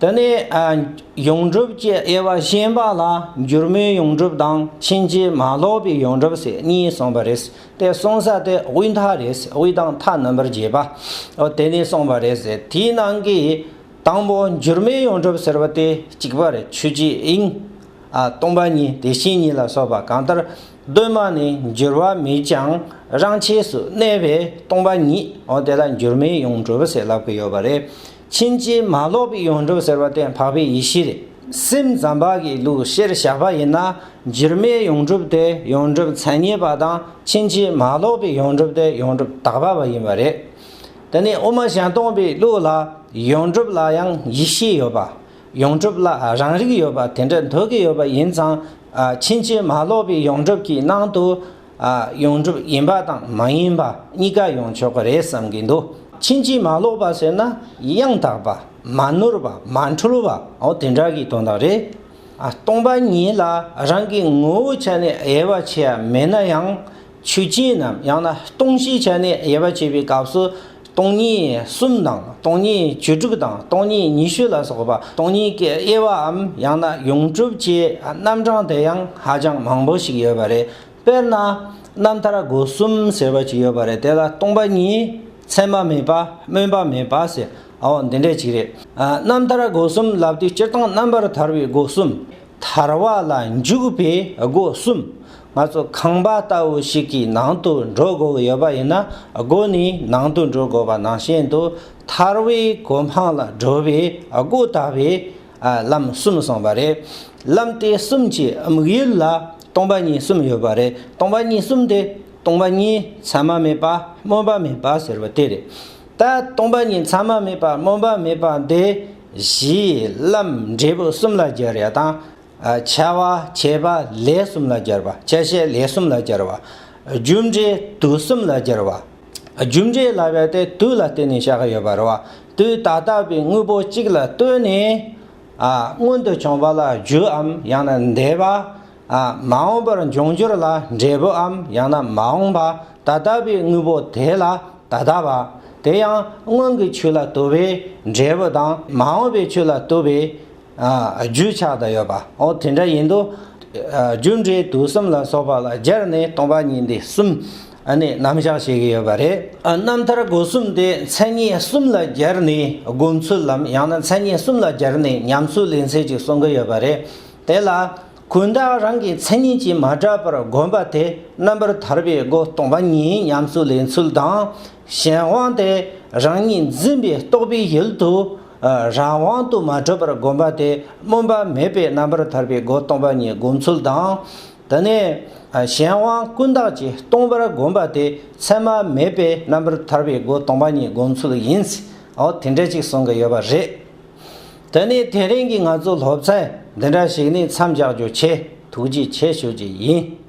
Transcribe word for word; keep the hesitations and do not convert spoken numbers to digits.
དེ་ནས་ཨ་ཡོངས་གྲུབ་ཀྱི་དབྱེ་བ་གཞན་པ་ལ་འགྱུར་མེད་ཡོངས་གྲུབ་དང་ཕྱིན་ཅི་མ་ལོག་པའི་ཡོངས་གྲུབ་ཟེར་གཉིས་གསུངས་པ་རེད། དེ་གསུང་ས་དེ་དབུས་མཐའ་རེད། དབུས་དང་མཐའ་རྣམ་པར་འབྱེད་པ། འོ་དེ་ནས་གསུངས་པ་རེད་ཟེར། དེའི་ནང་གི་དང་པོ་འགྱུར་མེད་ཡོངས་གྲུབ་ཟེར་བ་དེ་གཅིག་པ་རེད། ཆོས་ཅན་དབྱིངས། ཨ་སྟོང་པ་ཉིད། བདེ་གཤེགས་ཉིད་ལ་སོགས་པ་གང་ལྟར་གདོད་མ་ནས་འགྱུར་བ་མེད་ཅིང་རང་ཆས་སུ་གནས་པའི་སྟོང་པ་ཉིད། འོ་དེ་ལ་འགྱུར་མེད་ཡོངས་གྲུབ་ཟེར་ལབ་ཀྱི་ཡོད་པ་རེད། ཕྱིན་ཅི་མ་ལོག་པའི་ཡོངས་གྲུབ་ཟེར་བ་དེ་འཕགས་པའི་ཡེ་ཤེས་རེད། སེམས་ཙམ་པ་གི་ལུགས་ཕྱིར་བཞག་པ་ཡིན་ན། འགྱུར་མེད་ཡོངས་གྲུབ་དེ་ཡོངས་གྲུབ་མཚན་ཉིད་པ་དང་། ཕྱིན་ཅི་མ་ལོག་པའི་ཡོངས་གྲུབ་དེ་ཡོངས་གྲུབ་དག་པ་བ་ཡིན་པ་རེད། དེ་ནས་དབུ་མ་གཞན་སྟོང་པའི་ལུགས་ལ་ཡོངས་གྲུབ་ལ་ཡང་ཡེ་ཤེས་ཡོད་པ། ཡོངས་གྲུབ་ལ་རང་རིག་ཡོད་པ་དེ་འདྲ་འདོད་ཀྱི་ཡོད་པ་ཡིན་ཙང་། ཨ་ཕྱིན་ཅི་མ་ལོག་པའི་ཡོངས་གྲུབ་ཀྱི་ནང་དུ། ཨ་ཡོངས་གྲུབ་ཡིན་པ་དང་མ་ཡིན་པ་གཉིས་ཀ་ཡོང་ཆོག་གི་རེད་བསམ་གྱི་འདུག་ཕྱིན་ཅི་མ་ལོག་པ་ཟེར་ན་ཡང་དག་པ། མ་ནོར་བ། མ་འཁྲུལ་བ། འོ་དེ་འདྲ་གི་དོན་དག་རེད། ཨ་སྟོང་པ་ཉིད་ལ་རང་གི་ངོ་བོའི་ཆ་ནས་དབྱེ་བ་ཕྱེ་ཡ་མེད་ན་ཡང་། ཆོས་ཅན་ནམ་ཡང་ན་སྟོང་གཞིའི་ཆ་ནས་དབྱེ་བ་ཕྱེ་བའི་སྐབས་སུ། སྟོང་ཉིད་གསུམ་དང་། སྟོང་ཉིད་བཅུ་དྲུག་དང་། སྟོང་ཉིད་ཉི་ཤུ་ལ་སོགས་པ་སྟོང་ཉིད་ཀྱི་དབྱེ་བའམ་ཡང་ན་ཡོངས་གྲུབ་ཀྱི་རྣམ་གྲངས་དེ་ཡང་ཧ་ཅང་མང་པོ་ཞིག་ཡོད་པ་རེད། དཔེར་ན་རྣམ་ཐར་སྒོ་གསུམ་ཟེར་བ་ཅིག་ཡོད་པ་རེད། དེ་ལ་སྟོང་པ་ཉིད། མཚན་མ་མེད་པ། སྨོན་པ་མེད་པ་ཟེར། འོ་འདི་འདྲ་ཅིག་རེད། ཨ་རྣམ་ཐར་སྒོ་གསུམ་ལབ་དུས་སྤྱིར་བཏང་རྣམ་པར་ཐར་པའི་སྒོ་གསུམ། ཐར་བ་ལ་འཇུག་པའི་སྒོ་གསུམ། ང་ཚོ་ཁང་པ་ལྟ་བུ་ཞིག་གི་ནང་དུ་འགྲོ་དགོས་ཀྱི་ཡོད་པ་ཡིན་ན། སྒོ་ནས་ནང་དུ་འགྲོ་དགོས་པ་ནང་བཞིན་དུ། ཐར་བའི་གོ་འཕང་ལ་འགྲོ་བའི་སྒོ་ལྟ་བུའི་ཨ་ལམ་གསུམ་གསུངས་པ་རེད། ལམ་དེ་གསུམ་གྱི་དམིགས་ཡུལ་ལ་སྟོང་པ་ཉིད་གསུམ་ཡོད་པ་རེད། སྟོང་པ་ཉིད་གསུམ་དེ་སྟོང་པ་ཉིད། མཚན་མ་མེད་པ། སྨོན་པ་མེད་པ་ཟེར་བ་དེ་རེད། ད་སྟོང་པ་ཉིད། མཚན་མ་མེད་པ། སྨོན་པ་མེད་པ་འདི་གཞི་ལམ་འབྲས་བུ་གསུམ་ལ་སྦྱར་ཡ་དང་། ཨ་བྱ་བ་བྱེད་པ་ལས་གསུམ་ལ་སྦྱར་བ། བྱ་བྱེད་ལས་གསུམ་ལ་སྦྱར་བ། རྒྱུ་འབྲས་དུས་གསུམ་ལ་སྦྱར་བ། རྒྱུ་འབྲས་ལབ་ཡ་དེ་དུས་ལ་བརྟེན་ནས་བཞག་གི་ཡོད་པ་རེད་བ། དུས་ད་ལྟ་བའི་དངོས་པོ་གཅིག་ལ་ལྟོས་ནས། ཨ་སྔོན་དུ་བྱུང་བ་ལ་རྒྱུའམ་ཡང་ན་འདས་པ། ཨ་མ་འོངས་པར་འབྱུང་འགྱུར་ལ་འབྲས་བུའམ་ཡང་ན་མ་འོངས་པ། ད་ལྟ་བའི་དངོས་པོ་དེ་ལ་ད་ལྟ་བ། དེ་ཡང་སྔོན་གྱི་ཆོས་ལ་ལྟོས་པའི་འབྲས་བུ་དང་། མ་འོངས་པའི་ཆོས་ལ་ལྟོས་པའི་ཨ་རྒྱུ་ཆགས་བསྡད་ཡོད་པ། འོ་དེ་འདྲ་ཡིན་དུས། ཨ་རྒྱུ་འབྲས་དུས་གསུམ་ལ་སོགས་པ་ལ་སྦྱར་ནས་སྟོང་པ་ཉིད་འདི་གསུམ་ཨ་ནི་རྣམ་གཞག་བྱེད་ཀྱི་ཡོད་པ་རེད། ཨ་རྣམ་ཐར་སྒོ་གསུམ་དེ་མཚན་ཉིད་གསུམ་ལ་སྦྱར་ནས་སྒོམ་ཚུལ་ལམ། ཡང་ན་མཚན་ཉིད་གསུམ་ལ་སྦྱར་ནས་ཉམས་སུ་ལེན་ཚུལ་ཅིག་གསུང་གི་ཡོད་པ་རེད། དེ་ལ་ཀུན་བརྟགས་རང་གི་མཚན་ཉིད་ཀྱིས་མ་གྲུབ་པར་བསྒོམ་པ་དེ་རྣམ་པར་ཐར་པའི་སྒོ་སྟོང་པ་ཉིད་ཉམས་སུ་ལེན་ཚུལ་དང་། གཞན་དབང་དེ་རང་ཉིད་འཛིན་པའི་རྟོག་པའི་ཡུལ་དུ་རང་དབང་དུ་མ་གྲུབ་པར་བསྒོམ་པ་དེ་སྨོན་པ་མེད་པའི་རྣམ་པར་ཐར་པའི་སྒོ་སྟོང་པ་ཉིད་སྒོམ་ཚུལ་དང་། དེ་ནས་གཞན་དབང་ཀུན་བརྟགས་ཀྱིས་སྟོང་པར་བསྒོམ་པ་དེ་མཚན་མ་མེད་པའི་རྣམ་པར་ཐར་པའི་སྒོ་སྟོང་པ་ཉིད་སྒོམ་ཚུལ་ཡིན། འོ་དེ་འདྲ་ཅིག་གསུང་གི་ཡོད་པ་རེད། དེ་ནས་དེ་རིང་གི་ང་ཚོ་སློབ་ཚན་འདི་འདྲ་ཞིག་ནས་མཚམས་འཇོག་རྒྱུ་བྱེད། ཐུགས་རྗེ་ཆེ་ཞུ་རྒྱུ་ཡིན།